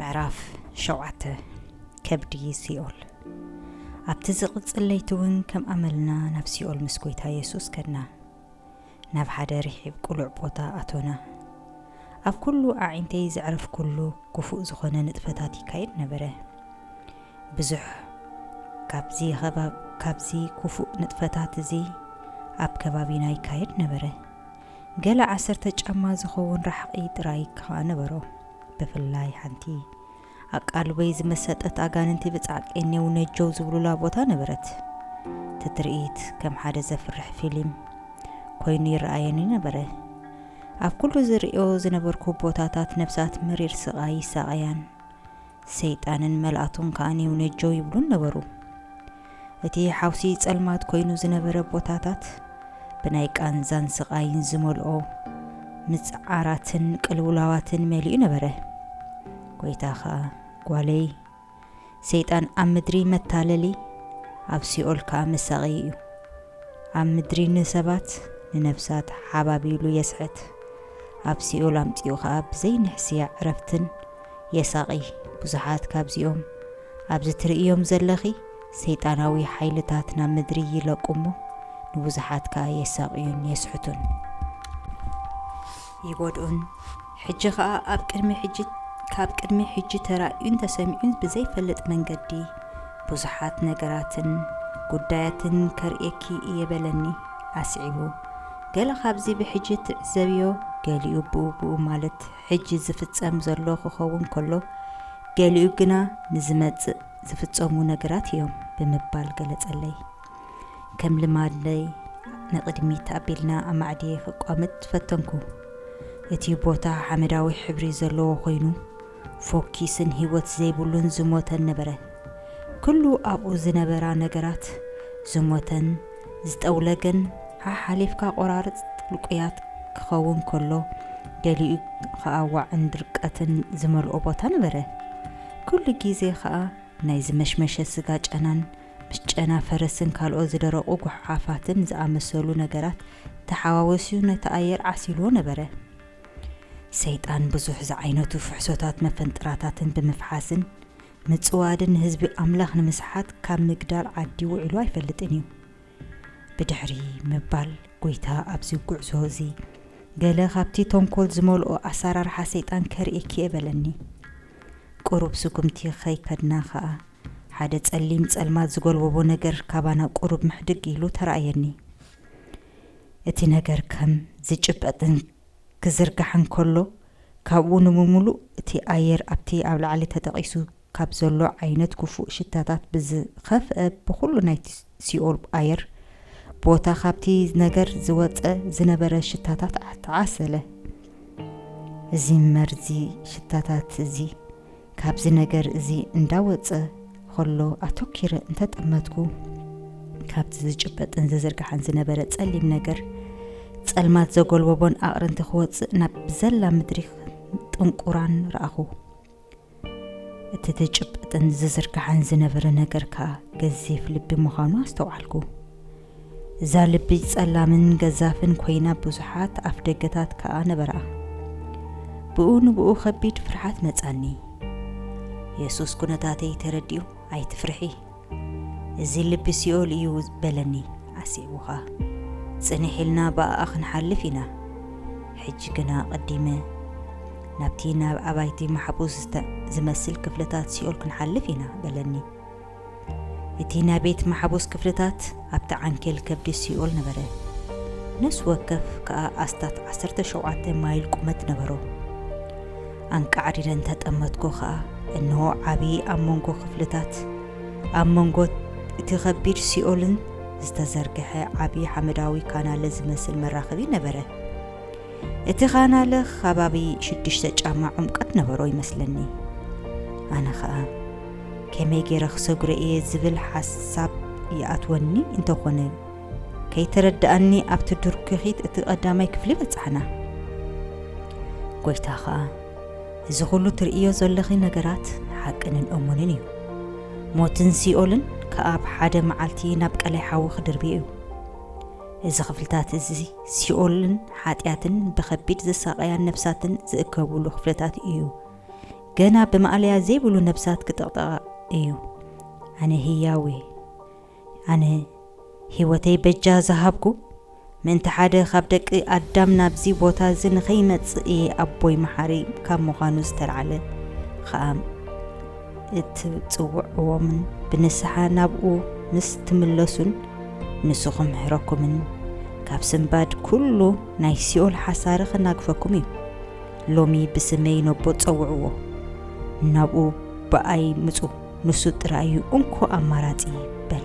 ምዕራፍ ሸውዓተ። ከብዲ ሲኦል። ኣብቲ ዝቕጽል ለይቲ እውን ከም ኣመልና ናብ ሲኦል ምስ ጐይታ የሱስ ከድና። ናብ ሓደ ርሒብ ቅሉዕ ቦታ ኣቶና። ኣብ ኩሉ ኣዒንተይ ዘዕረፍኩሉ ክፉእ ዝኾነ ንጥፈታት ይካየድ ነበረ። ብዙሕ ካብዚ ከባብ-፣ ካብዚ ክፉእ ንጥፈታት እዚ ኣብ ከባቢና ይካየድ ነበረ። ገለ ዓሰርተ ጫማ ዝኸውን ራሕቒ ጥራይ ከኣ ነበሮ። ብፍላይ ሓንቲ ኣቃልቦይ ዝመሰጠት ኣጋንንቲ ብጻዕቂ ኔው ነጀው ዝብሉላ ቦታ ነበረት። እቲ ትርኢት ከም ሓደ ዘፍርሕ ፊልም ኮይኑ ይረኣየኒ ነበረ። ኣብ ኩሉ ዝርእዮ ዝነበርኩ ቦታታት ነፍሳት መሪር ስቓይ ይሳቐያን፣ ሰይጣንን መልኣቱን ከኣ ኔው ነጀው ይብሉን ነበሩ። እቲ ሓውሲ ጸልማት ኮይኑ ዝነበረ ቦታታት ብናይ ቃንዛን ስቓይን ዝመልኦ ምጽዓራትን ቅልውላዋትን መሊኡ ነበረ። ጐይታ ኸኣ፣ "ጓለይ፣ ሰይጣን ኣብ ምድሪ መታለሊ፣ ኣብ ሲኦል ከኣ መሳቒ እዩ። ኣብ ምድሪ ንሰባት፣ ንነፍሳት ሓባቢሉ የስሕት፣ ኣብ ሲኦል ኣምጺኡ ኸኣ ብዘይ ንሕስያ ዕረፍትን የሳቒ። ብዙሓት ካብዚኦም ኣብዚ ትርእዮም ዘለኺ ሰይጣናዊ ሓይልታት ናብ ምድሪ ይለቁ እሞ፣ ንብዙሓት ከኣ የሳቕዩን የስሕቱን፣ ይጎድኡን። ሕጂ ኸኣ ኣብ ቅድሚ ሕጂ፣ ካብ ቅድሚ ሕጂ ተራእዩን ተሰሚዑን ብዘይፈልጥ መንገዲ ብዙሓት ነገራትን ጉዳያትን ከርእየኪ እየ" በለኒ። ኣስዒቡ፣ "ገለ ካብዚ ብሕጂ ትዕዘብዮ፣ ገሊኡ ብኡ ብኡ ማለት ሕጂ ዝፍጸም ዘሎ ክኸውን ከሎ፣ ገሊኡ ግና ንዝመጽእ ዝፍጸሙ ነገራት እዮም" ብምባል ገለጸለይ። ከም ልማደይ ንቕድሚት ኣቢልና ኣማዕድየ ክቋመት ፈተንኩ። እቲ ቦታ ሓመዳዊ ሕብሪ ዘለዎ ኮይኑ፣ ፎኪስን ህይወት ዘይብሉን ዝሞተን ነበረ። ኩሉ ኣብኡ ዝነበራ ነገራት ዝሞተን ዝጠውለገን፣ ሓሓሊፍካ ቆራርጽ ጥልቁያት ክኸውን ከሎ፣ ገሊኡ ኸኣ ዋዕን ድርቀትን ዝመልኦ ቦታ ነበረ። ኩሉ ግዜ ኸኣ ናይ ዝመሽመሸ ስጋ ጨናን ምስ ጨና ፈረስን ካልኦት ዝደረቑ ጓሓፋትን ዝኣመሰሉ ነገራት ተሓዋወስዩ ነቲ ኣየር ዓሲልዎ ነበረ። ሰይጣን ብዙሕ ዝዓይነቱ ፍሕሶታት መፈንጥራታትን ብምፍሓስን ምጽዋድን ንህዝቢ ኣምላኽ ንምስሓት ካብ ምግዳል ዓዲ ውዒሉ ኣይፈልጥን እዩ። ብድሕሪ ምባል ጐይታ ኣብዚ ጉዕዞ እዚ ገለ ካብቲ ተንኮል ዝመልኦ ኣሰራርሓ ሰይጣን ከርእየኪ እየ በለኒ። ቁሩብ ስጉምቲ ከይከድና ኸኣ ሓደ ጸሊም ጸልማት ዝጎልበቦ ነገር ካባና ቁሩብ ምሕድግ ኢሉ ተራእየኒ። እቲ ነገር ከም ዝጭበጥን ክዝርጋሕን ከሎ፣ ካብኡ ንምምሉእ እቲ ኣየር ኣብቲ ኣብ ላዕሊ ተጠቒሱ ካብ ዘሎ ዓይነት ክፉእ ሽታታት ብዝኸፍአ፣ ብኹሉ ናይቲ ሲኦል ኣየር ቦታ ካብቲ ነገር ዝወጸ ዝነበረ ሽታታት ተዓሰለ። እዚ መርዚ ሽታታት እዚ ካብዚ ነገር እዚ እንዳወጸ ከሎ ኣተኪረ እንተጠመትኩ፣ ካብቲ ዝጭበጥን ዝዝርጋሕን ዝነበረ ጸሊም ነገር ጸልማት ዘጎልበቦን ኣቕርንቲ ክወጽእ ናብ ዘላ ምድሪ ጥንቁራን ረኣኹ። እቲ ዝጭበጥን ዝዝርጋሕን ዝነበረ ነገር ከኣ ገዚፍ ልቢ ምዃኑ ኣስተውዓልኩ። እዛ ልቢ ጸላምን ገዛፍን ኮይና ብዙሓት ኣፍደገታት ከኣ ነበራ። ብኡ ንብኡ ከቢድ ፍርሓት መጻኒ። የሱስ ኩነታተይ ተረዲኡ፣ "ኣይትፍርሒ፣ እዚ ልቢ ሲኦል እዩ" በለኒ። ኣስዒቡ ኸኣ፣ "ጽንሕ ኢልና ብኣኣ ክንሓልፍ ኢና። ሕጂ ግና ኣቐዲመ ናብቲ ናብ ኣባይቲ ማሕቡስ ዝተ-፣ ዝመስል ክፍልታት ሲኦል ክንሓልፍ ኢና" በለኒ። እቲ ናይ ቤት ማሕቡስ ክፍልታት ኣብቲ ዓንኬል ከብዲ ሲኦል ነበረ። ነፍሲ ወከፍ ከኣ ኣስታት ዓሰርተ ሸውዓተ ማይል ቁመት ነበሮ። ኣንቃዕሪረ እንተጠመትኩ ከኣ፣ እንሆ ዓቢ ኣብ መንጎ ክፍልታት፣ ኣብ መንጎ እቲ ከቢድ ሲኦልን ዝተዘርግሐ ዓቢ ሓመዳዊ ካናለ ዝመስል መራኸቢ ነበረ። እቲ ካናለ ከባቢ ሽዱሽተ ጫማ ዕምቆት ነበሮ ይመስለኒ። ኣነ ኸኣ፣ ከመይ ገይረ ክሰግሮ እየ ዝብል ሓሳብ ይኣትወኒ እንተኾነ፣ ከይተረድኣኒ ኣብቲ ዱር ክኺት እቲ ቀዳማይ ክፍሊ በጻሕና። ጐይታ ኸኣ፣ "እዚ ኹሉ ትርእዮ ዘለኺ ነገራት ሓቅንን እሙንን እዩ። ሞትን ሲኦልን ከኣ ኣብ ሓደ መዓልቲ ናብ ቀላይ ሓዊ ክድርብዩ እዩ። እዚ ክፍልታት እዚ ሲኦልን ሓጢኣትን ብኸቢድ ዝሳቐያን ነፍሳትን ዝእከብሉ ክፍልታት እዩ። ገና ብማእለያ ዘይብሉ ነብሳት ክጥቕጠቓ እዩ። ኣነ ህያው እየ። ኣነ ህይወተይ በጃ ዝሃብኩ፣ ምእንቲ ሓደ ካብ ደቂ ኣዳም ናብዚ ቦታ እዚ ንኸይመጽእ እየ ኣቦይ መሓሪ ካብ ምዃኑ ዝተልዓለ ኸኣ እትጽውዕዎምን ብንስሓ ናብኡ ምስ ትምለሱን ንሱ ክምሕረኩምን ካብ ስንባድ ኩሉ ናይ ሲኦል ሓሳረ ከናግፈኩም እዩ። ሎሚ ብስመይ ነቦ ጸውዕዎ፣ ናብኡ ብኣይ ምጹ፣ ንሱ ጥራይ እዩ እንኮ ኣማራጺ በለ።